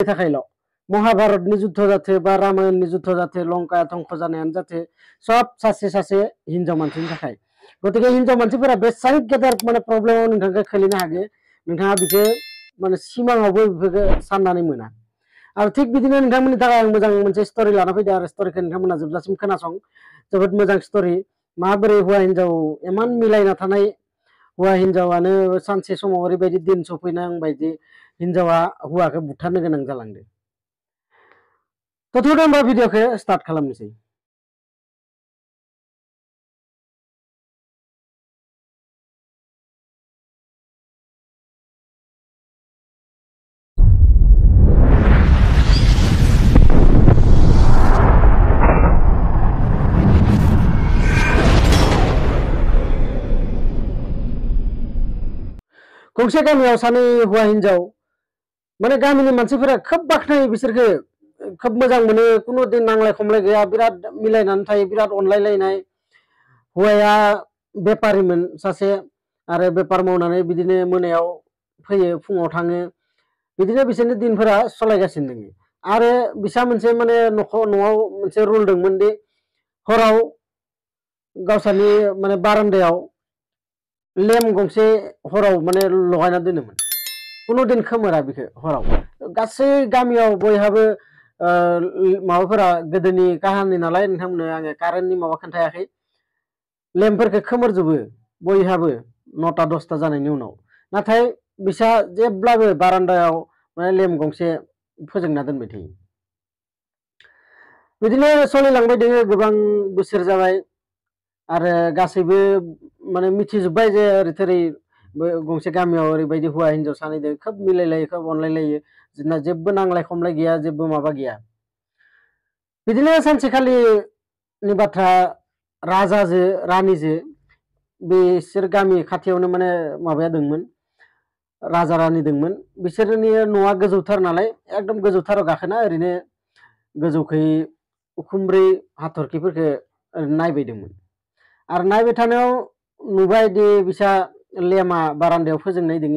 थाखायल' महाभारतनि जुद्ध जाथे बा रामायणनि जुद्ध जाथे लंका धंख जानायानो जाथे सब सासे सासे हिनजाव मानसिनि थाखाय गतिके हिनजाव मानसिफोरा बेसेबां गेदेर माने प्रब्लेमाव नोंथांखौ खोलैनो हागो नोंथाङा बेखौ माने सिमाङावबो बेफोरखौ साननानै मोना आरो थिग बिदिनो नोंथांमोननि थाखाय आं मोजां मोनसे स्ट'रि लाना फैदों आरो स्ट'रिखौ नोंथांमोना जोबजासिम खोनासं जोबोद मोजां स्ट'रि माबोरै हौवा हिनजाव इमान मिलायना थानाय हौवा हिनजावानो सानसे समाव ओरैबायदि दिन सफैनांबायदि हिनजावा हौवाखौ बुथारनो गोनां जालांदों थ' थुदो होमबा भिडिअखौ स्टार्ट खालामनोसै गंसे गामियाव सानै हौवा हिनजाव माने गामिनि मानसिफोरा खोब बाख्नायो बिसोरखौ खोब मोजां मोनो कुनु दिन नांलाय खमलाय गैया बिराद मिलायनानै थायो बिराद अनलायलायनाय हौवाया बेपारिमोन सासे आरो बेपार मावनानै बिदिनो मोनायाव फैयो फुङाव थाङो बिदिनो बिसोरनि दिनफोरा सलायगासिनो दङ आरो बिसा मोनसे माने न'आव मोनसे रुल दंमोन दि हराव गावसोरनि माने बारान्दायाव लेम गंसे हराव माने लगायना दोनोमोन कुनु दिन खोमोरा बेखौ हराव गासै गामियाव बयहाबो माबाफोरा गोदोनि काहानि नालाय नोंथांमोननो आङो कारेन्टनि माबा खोन्थायाखै लेम्पफोरखौ खोमोरजोबो बयहाबो 9टा 10टा जानायनि उनाव नाथाय बिसा जेब्लाबो बारान्दायाव माने लेम्प गंसे फोजोंना दोनबाय थायो बिदिनो सोलिलांबाय दङ गोबां बोसोर जाबाय आरो गासैबो माने मिथिजोब्बाय जे ओरै थोरै गंसे गामियाव ओरैबायदि हौवा हिनजाव सानैदों खोब मिलायलायो खोब अनलायलायो जोंना जेबो नांलाय खमलाय गैया जेबो माबा गैया बिदिनो सानसेखालिनि बाथ्रा राजाजो रानिजो बिसोर गामि खाथियावनो माने माबाया दंमोन राजा रानि दंमोन बिसोरनि न'आ गोजौथार नालाय एकदम गोजौथाराव गाखोना ओरैनो गोजौखै उखुमब्रै हाथरखिफोरखौ नायबाय दंमोन आरो नायबाय थानायाव नुबाय दि बिसा लेमा बारान्दायाव फोजोंनाय दङ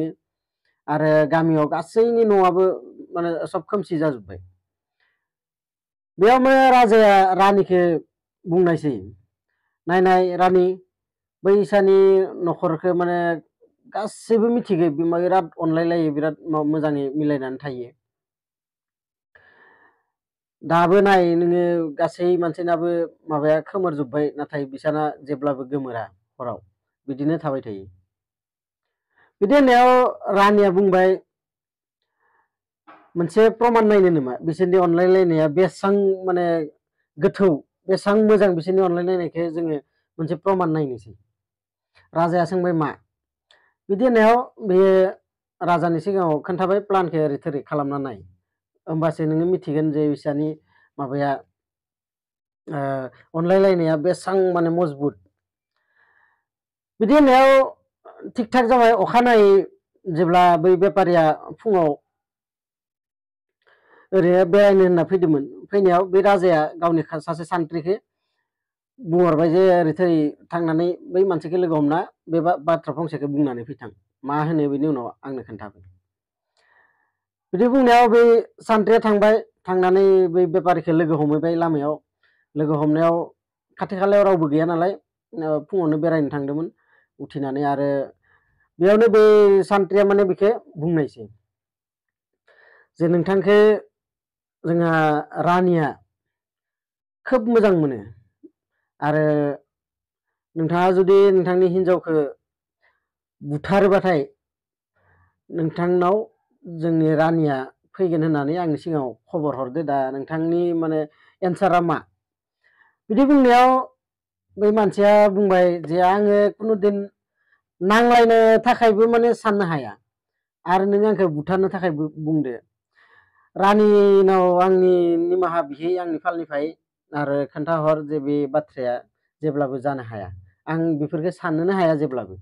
आरो गामियाव गासैनि न'आबो माने सब खोमसि जाजोब्बाय बेयाव माने राजाया रानिखौ बुंनायसै नायनाय रानि बैसानि न'खरखौ माने गासैबो मिथिगौ बिराद अनलायलायो बिराद मोजाङै मिलायनानै थायो दाबो नाय नोङो गासै मानसिनाबो माबाया खोमोरजोब्बाय नाथाय बिसाना जेब्लाबो गोमोरा हराव बिदिनो थाबाय थायो बिदि होननायाव रानिया बुंबाय मोनसे प्रमान नायनो नामा बिसोरनि अनलायलायनाया बेसां माने गोथौ बेसां मोजां बिसोरनि अनलायलायनायखौ जोङो मोनसे प्रमान नायनोसै राजाया सोंबाय मा बिदि होननायाव बे राजानि सिगाङाव खोन्थाबाय प्लानखौ ओरै थोरै खालामना नाय होमबासो नोङो मिथिगोन जे बिसानि माबाया अनलायलायनाया बेसां माने मजबुत बिदि होननायाव थिग थाक जाबाय अखानायै जेब्ला बै बेपारिया फुङाव ओरैनो बेरायनो होनना फैदोंमोन फैनायाव बे राजाया गावनि सासे सान्थ्रिखौ बुंहरबाय जे ओरै थोरै थांनानै बै मानसिखौ लोगो हमना बे बाथ्रा फंसेखौ बुंनानै फैथां मा होनो बेनि उनाव आंनो खोन्थाबाय बिदि बुंनायाव बै सान्थ्रिया थांबाय थांनानै बै बेपारिखौ लोगो हमहैबाय लामायाव लोगो हमनायाव खाथि खालायाव रावबो गैया नालाय फुङावनो बेरायनो थांदोंमोन उथिनानै आरो बेयावनो बे सान्थ्रिया माने बेखौ बुंनायसै जे नोंथांखौ जोंहा रानिया खोब मोजां मोनो आरो नोंथाङा जुदि नोंथांनि हिनजावखौ बुथारोबाथाय नोंथांनाव जोंनि रानिया फैगोन होननानै आंनि सिगाङाव खबर हरदो दा नोंथांनि माने एन्सारा मा बिदि बुंनायाव बै मानसिया बुंबाय जे आङो कुनु दिन नांलायनो थाखायबो माने साननो हाया आरो नों आंखौ बुथारनो थाखाय बुंदो रानिनाव आंनि निमाहा बिहै आंनि फालनिफ्राय आरो खोन्थाहर जे बे बाथ्राया जेब्लाबो जानो हाया आं बेफोरखौ साननोनो हाया जेब्लाबो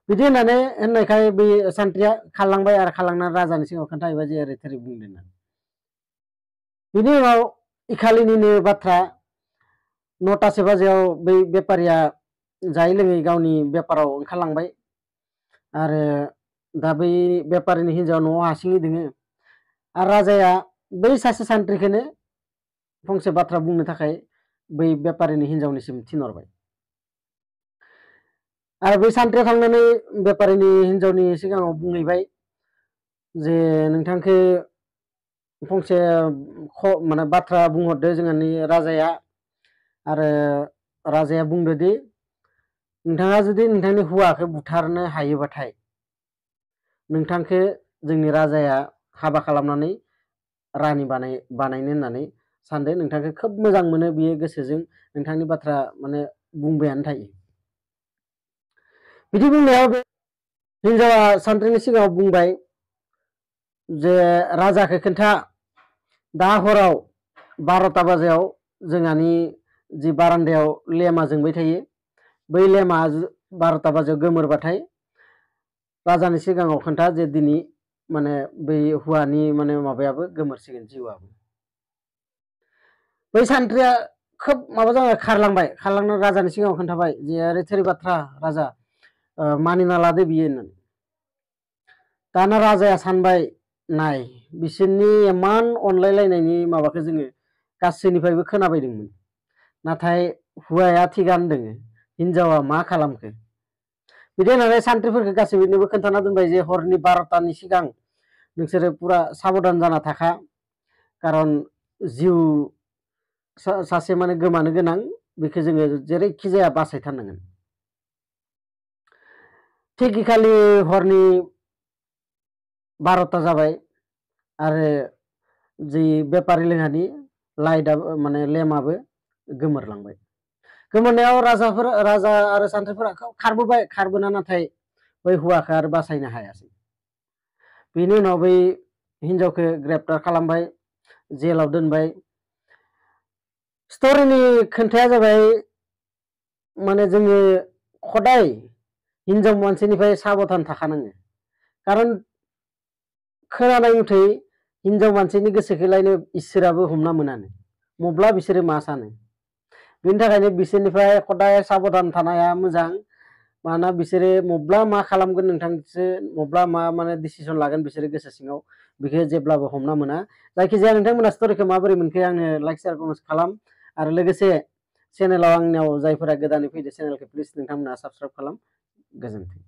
बिदि होननायखाय बे सान्थ्रिया खारलांबाय आरो खारलांनानै राजानि सिगाङाव खोन्थाहैबाय जे ओरै थोरै बुंदों होननानै बिनि उनाव इखालिनिनो बाथ्रा 9टासो बाजियाव बै बेपारिया जायै लोङै गावनि बेपाराव ओंखारलांबाय आरो दा बै बेपारिनि हिनजाव न'आव हारसिङै दोङो आरो राजाया बै सासे सान्थ्रिखौनो फंसे बाथ्रा बुंनो थाखाय बै बेपारिनि हिनजावनिसिम थिनहरबाय आरो बै सान्थ्रिया थांनानै बेपारिनि हिनजावनि सिगाङाव बुंहैबाय जे नोंथांखौ फंसे माने बाथ्रा बुंहरदो जोंहानि राजाया आरो राजाया बुंदोदि नोंथाङा जुदि नोंथांनि हौवाखौ बुथारनो हायोबाथाय नोंथांखौ जोंनि राजाया हाबा खालामनानै रानि बानायनो होननानै सानदो नोंथांखौ खोब मोजां मोनो बियो गोसोजों नोंथांनि बाथ्रा माने बुंबायानो थायो बिदि बुंनायाव हिनजावा सान्थ्रिनि सिगाङाव बुंबाय जे राजाखौ खोन्था दा हराव 12टा बाजियाव जोंहानि जि बारान्दायाव लेमा जोंबाय थायो बै लेमा 12टा बाजियाव गोमोरबाथाय राजानि सिगाङाव खोन्था जे दिनै माने बै हौवानि माने माबायाबो गोमोरसिगोन जिउआबो बै सान्थ्रिया खोब माबा जाबाय खारलांनानै राजानि सिगाङाव खोन्थाबाय जे ओरै थोरै बाथ्रा राजा मानिना लादो बियो होननानै दाना राजाया सानबाय नाय बिसोरनि इमान अनलायलायनायनि माबाखौ जोङो गासैनिफ्रायबो खोनाबायदोंमोन नाथाय हौवाया थिगानो दोङो हिनजावा मा खालामखो बिदि होननानै सान्थ्रिफोरखौ गासैनोबो खोन्थाना दोनबाय जे हरनि 12टानि सिगां नोंसोरो पुरा साबधान जाना थाखा खारन जिउ सासे माने गोमानो गोनां बेखौ जोङो जेरैखि जाया बासायथारनांगोन थिग इखालि हरनि 12टा जाबाय आरो जि बेपारि लोंहानि लाइटआबो माने लेम्पआबो गोमोरलांबाय गोमोरनायाव राजा आरो सान्थ्रिफोरा खारबोबाय खारबोना नाथाय बै हौवाखौ आरो बासायनो हायासै बेनि उनाव बै हिनजावखौ ग्रेप्टार खालामबाय जेलाव दोनबाय स्ट'रिनि खोन्थाया जाबाय माने जोङो खदाय हिनजाव मानसिनिफ्राय साबधान थाखानाङो खारन खोनानाय मथै हिनजाव मानसिनि गोसोखौलायनो इसोराबो हमना मोनानो मब्ला बिसोरो मा सानो बेनि थाखायनो बिसोरनिफ्राय खदाय साबधान थानाया मोजां मानोना बिसोरो मब्ला मा खालामगोन नोंथांसो मब्ला मा माने डिसिसन लागोन बिसोरो गोसो सिङाव बेखौ जेब्लाबो हमना मोना जायखिजाया नोंथांमोना स्ट'रिखौ माबोरै मोनखो आंनो लाइक शेयार कमेन्ट खालाम आरो लोगोसे चेनेलाव आंनियाव जायफोरा गोदानै फैदो चेनेलखौ प्लिज नोंथांमोना साबस्क्राइब खालाम गोजोन्थों